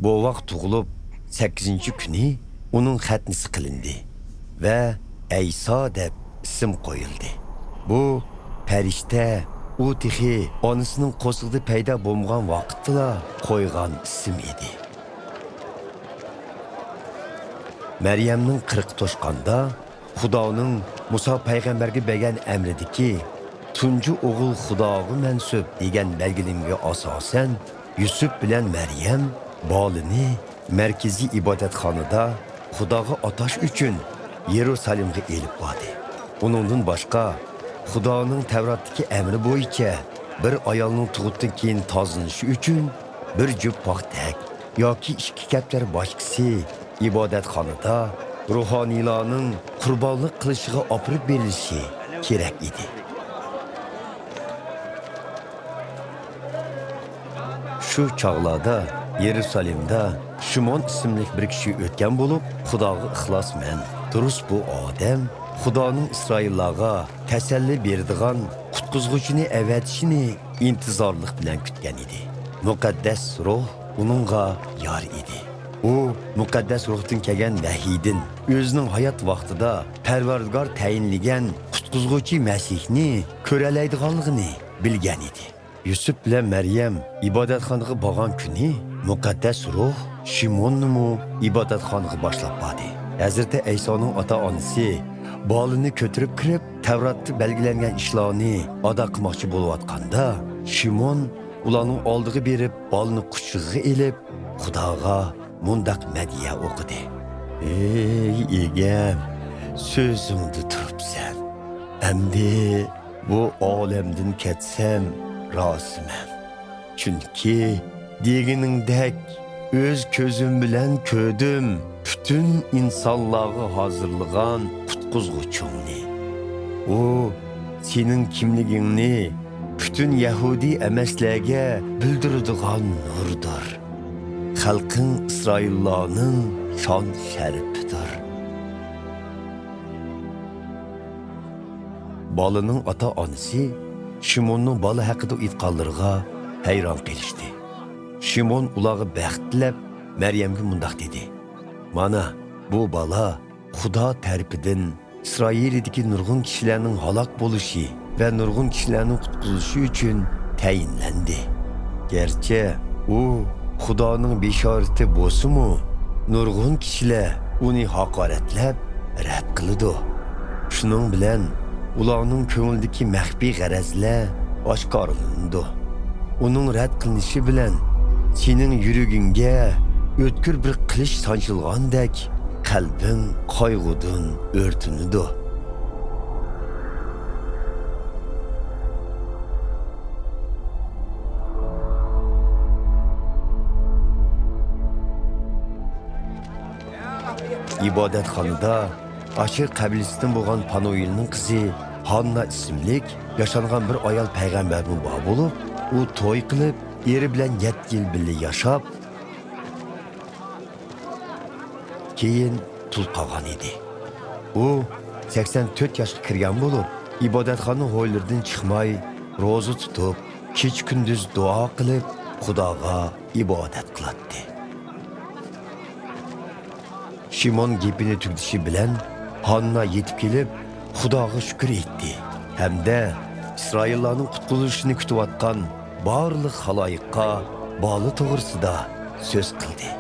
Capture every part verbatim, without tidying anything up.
بوۋاق تۇغۇلۇپ سەككىزىنچى كۈنى ئۇنىڭ خەتنىسى قىلىندى ۋە ئەيسا دەپ ئىسىم قويۇلدى. بۇ پەرىشتە ئۇ تېخى ئانىسىنىڭ قورسىقىدا پەيدا بولمىغان ۋاقىتتىلا قويغان ئىسىم ئىدى. مەريەمنىڭ قىرىقى توشقاندا، خۇدانىڭ مۇسا پەيغەمبەرگە بەرگەن ئەمرىدىكى «تۇنجى ئوغۇل خۇداغا مەنسۇپ» دېگەن بەلگىلىمىگە ئاساسەن، يۈسۈپ بىلەن مەريەم بالىنى مەركىزىي ئىبادەتخانىدا خۇداغا ئاتاش ئۈچۈن يېرۇسالېمغا ئېلىپ باردى. ئۇنىڭدىن باشقا، خۇدانىڭ تەۋراتتىكى ئەمرى بويىچە بىر ئايالنىڭ تۇغۇتتىن كېيىن تازىلىنىشى ئۈچۈن بىر جۈپ پاختەك ياكى ئىككى كەپتەر باشكىسى ئىبادەتخانىدا روھانىيلارنىڭ قۇربانلىق قىلىشىغا ئاپىرىپ بېرىلىشى كېرەك ئىدى. شۇ چاغلاردا يېرۇسالېمدا شىمون ئىسىملىك بىر كىشى ئۆتكەن بولۇپ، خۇداغا ئىخلاسمەن، دۇرۇس بۇ ئادەم خۇدانىڭ ئىسرائىللارغا تەسەللى بېرىدىغان قۇتقۇزغۇچىنى ئەۋەتىشىنى ئىنتىزارلىق بىلەن كۈتكەن ئىدى. مۇقەددەس روھ ئۇنىڭغا يار ئىدى. ئۇ مۇقەددەس روھتىن كەلگەن ۋەھىيدىن ئۆزىنىڭ ھايات ۋاقتىدا پەرۋەردىگار تەيىنلىگەن قۇتقۇزغۇچى مەسىھنى كۆرەلەيدىغانلىقىنى بىلگەن ئىدى. يۈسۈپ بىلەن مەريەم ئىبادەتخانىغا بارغان كۈنى مۇقەددەس روھ شىموننىمۇ ئىبادەتخانىغا باشلاپ باردى. ھەزرىتى ئەيسانىڭ ئاتا-ئانىسى بالىنى كۆتۈرۈپ كىرىپ، تەۋراتتا بەلگىلەنگەن ئىشلارنى ئادا قىلماقچى بولۇۋاتقاندا، شىمون ئۇلارنىڭ ئالدىغا بېرىپ، بالىنى قۇچىقىغا ئېلىپ، خۇداغا مۇنداق مەدھىيە ئوقۇدى: «ئەي ئىگەم، سۆزۈڭدە تۇرۇپسەن. ئەمدى بۇ ئالەمدىن كەتسەم، رازىمەن. چۈنكى دېگىنىڭدەك ئۆز كۆزۈم بىلەن كۆردۈم پۈتۈن ئىنسانلارغا ھازىرلىغان قۇتقۇزغۇچۇڭنى. ئۇ سېنىڭ كىملىكىڭنى پۈتۈن يەھۇدىي ئەمەسلەرگە بىلدۈرىدىغان نۇردۇر. خەلقىڭ ئىسرائىللارنىڭ شان-شەرىپىدۇر.» بالىنىڭ ئاتا-ئانىسى شىموننىڭ بالا ھەققىدە ئېيتقانلىرىغا ھەيران قېلىشتى. شىمون ئۇلارغا بەخت تىلەپ، مەريەمگە مۇنداق دېدى: «مانا، بۇ بالا خۇدا تەرىپىدىن ئىسرائىلىيىدىكى نۇرغۇن كىشىلەرنىڭ ھالاك بولۇشى ۋە نۇرغۇن كىشىلەرنىڭ قۇتقۇزۇلۇشى ئۈچۈن تەيىنلەندى. گەرچە ئۇ خۇدانىڭ بېشارىتى بولسىمۇ، نۇرغۇن كىشىلەر ئۇنى ھاقارەتلەپ، رەت قىلىدۇ. شۇنىڭ بىلەن ئۇلارنىڭ كۆڭلىدىكى مەخپىي غەرەزلەر ئاشكارىلىنىدۇ. ئۇنىڭ رەت قىلىنىشى بىلەن سېنىڭ يۈرىكىڭگە ئۆتكۈر بىر قىلىچ سانجىلغاندەك، قەلبىڭ قايغۇدىن ئۆرتىنىدۇ.» ئىبادەتخانىدا ئاشېر قەبىلىسىدىن بولغان پانۇئېلنىڭ قىزى ھاننا ئىسىملىك ياشانغان بىر ئايال پەيغەمبەرمۇ بار بولۇپ، ئۇ توي قىلىپ، ئېرى بىلەن يەتتە يىل بىللە ياشاپ، كېيىن تۇل قالغان ئىدى. ئۇ سەكسەن تۆت ياشقا كىرگەن بولۇپ، ئىبادەتخانا ھويلىرىدىن چىقماي، روزا تۇتۇپ، كېچە-كۈندۈز دۇئا قىلىپ، خۇداغا ئىبادەت قىلاتتى. شىمون گېپىنى تۈگىتىشى بىلەن ھاننا يېتىپ كېلىپ، خۇداغا شۈكۈر ئېيتتى ھەمدە ئىسرائىللارنىڭ قۇتقۇزۇلۇشىنى كۈتۈۋاتقان بارلىق خالايىققا بالا توغرىسىدا سۆز قىلدى.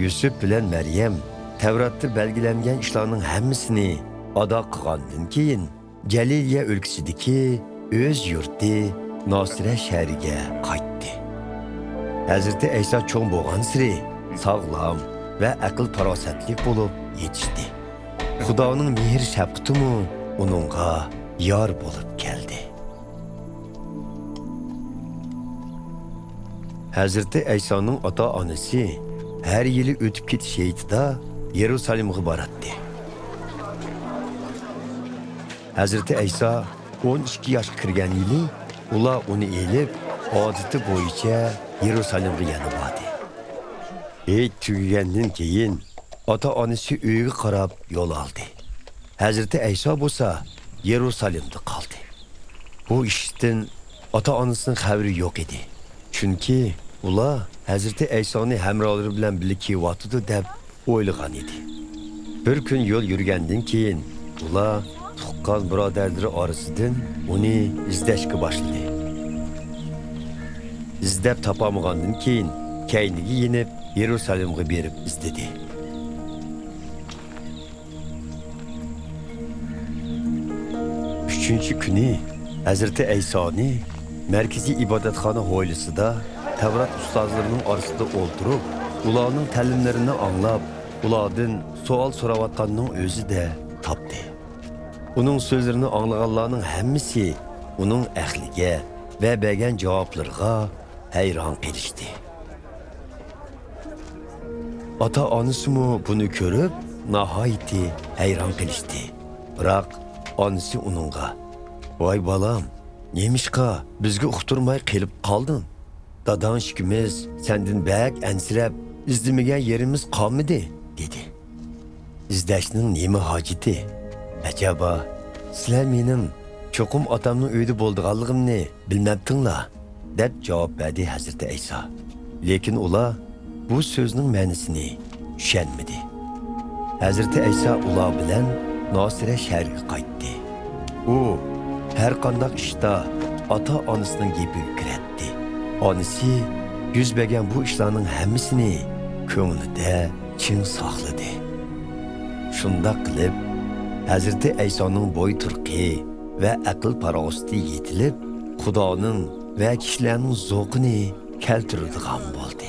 يۈسۈپ بىلەن مەريەم تەۋراتتا بەلگىلەنگەن ئىشلارنىڭ ھەممىسىنى ئادا قىلغاندىن كېيىن، جەلىلىيە ئۆلكىسىدىكى ئۆز يۇرتى ناسىرە شەھىرىگە قايتتى. ھەزرىتى ئەيسا چوڭ بولغانسېرى ساغلام ۋە ئەقىل-پاراسەتلىك بولۇپ يېتىشتى. خۇدانىڭ مېھىر-شەپقىتىمۇ ئۇنىڭغا يار بولۇپ كەلدى. ھەزرىتى ئەيسانىڭ ئاتا-ئانىسى ھەر يىلى ئۆتۈپ كېتىش ھېيتىدا يېرۇسالېمغا باراتتى. ھەزرىتى ئەيسا ئون ئىككى ياشقا كىرگەن يىلى ئۇلار ئۇنى ئېلىپ، ئادىتى بويىچە يېرۇسالېمغا يەنە باردى. ھېيت تۈگىگەندىن كېيىن، ئاتا-ئانىسى ئۆيىگە قاراپ يول ئالدى. ھەزرىتى ئەيسا بولسا يېرۇسالېمدا قالدى. بۇ ئىشتىن ئاتا-ئانىسىنىڭ خەۋىرى يوق ئىدى. چۈنكى ئۇلار ھەزرىتى ئەيسانى ھەمراھلىرى بىلەن بىللە كېلىۋاتىدۇ دەپ ئويلىغان ئىدى. بىر كۈن يول يۈرگەندىن كېيىن، ئۇلار تۇغقان بۇرادەرلىرى ئارىسىدىن ئۇنى ئىزدەشكە باشلىدى. ئىزدەپ تاپالمىغاندىن كېيىن، كەينىگە يېنىپ، يېرۇسالېمغا بېرىپ ئىزدىدى. ئۈچىنچى كۈنى ھەزرىتى ئەيسانى مەركىزىي ئىبادەتخانا ھويلىسىدا تەۋرات ئۇستازلىرىنىڭ ئارىسىدا ئولتۇرۇپ، ئۇلارنىڭ تەلىملىرىنى ئاڭلاپ، ئۇلاردىن سوئال سوراۋاتقاننىڭ ئۆزىدە تاپتى. ئۇنىڭ سۆزلىرىنى ئاڭلىغانلارنىڭ ھەممىسى ئۇنىڭ ئەقلىگە ۋە بەرگەن جاۋابلىرىغا ھەيران قېلىشتى. ئاتا-ئانىسىمۇ بۇنى كۆرۈپ، ناھايىتى ھەيران قېلىشتى. بىراق ئانىسى ئۇنىڭغا، «ۋاي بالام، نېمىشقا بىزگە ئۇقتۇرماي قېلىپ قالدىڭ؟ داداڭ ئىككىمىز سەندىن بەك ئەنسىرەپ، ئىزدىمىگەن يېرىمىز قالمىدى» دېدى. «ئىزدەشنىڭ نېمە ھاجىتى؟ ئەجەبا، سىلەر مېنىڭ چوقۇم ئاتامنىڭ ئۆيىدە بولىدىغانلىقىمنى بىلمەپتىڭلار» دەپ جاۋاب بەردى ھەزرىتى ئەيسا. لېكىن ئۇلار بۇ سۆزنىڭ مەنىسىنى چۈشەنمىدى. ھەزرىتى ئەيسا ئۇلار بىلەن ناسىرە شەھىرىگە قايتتى. ئۇ ھەر قانداق ئىشتا ئاتا-ئانىسىنىڭ گېپىگە كىرەتتى. ئانىسى يۈز بەرگەن بۇ ئىشلارنىڭ ھەممىسىنى كۆڭلىدە چىڭ ساقلىدى. شۇنداق قىلىپ، ھەزرىتى ئەيسانىڭ بوي تۇرقى ۋە ئەقىل-پاراسىتى يېتىلىپ، خۇدانىڭ ۋە كىشىلەرنىڭ زوقىنى كەلتۈرىدىغان بولدى.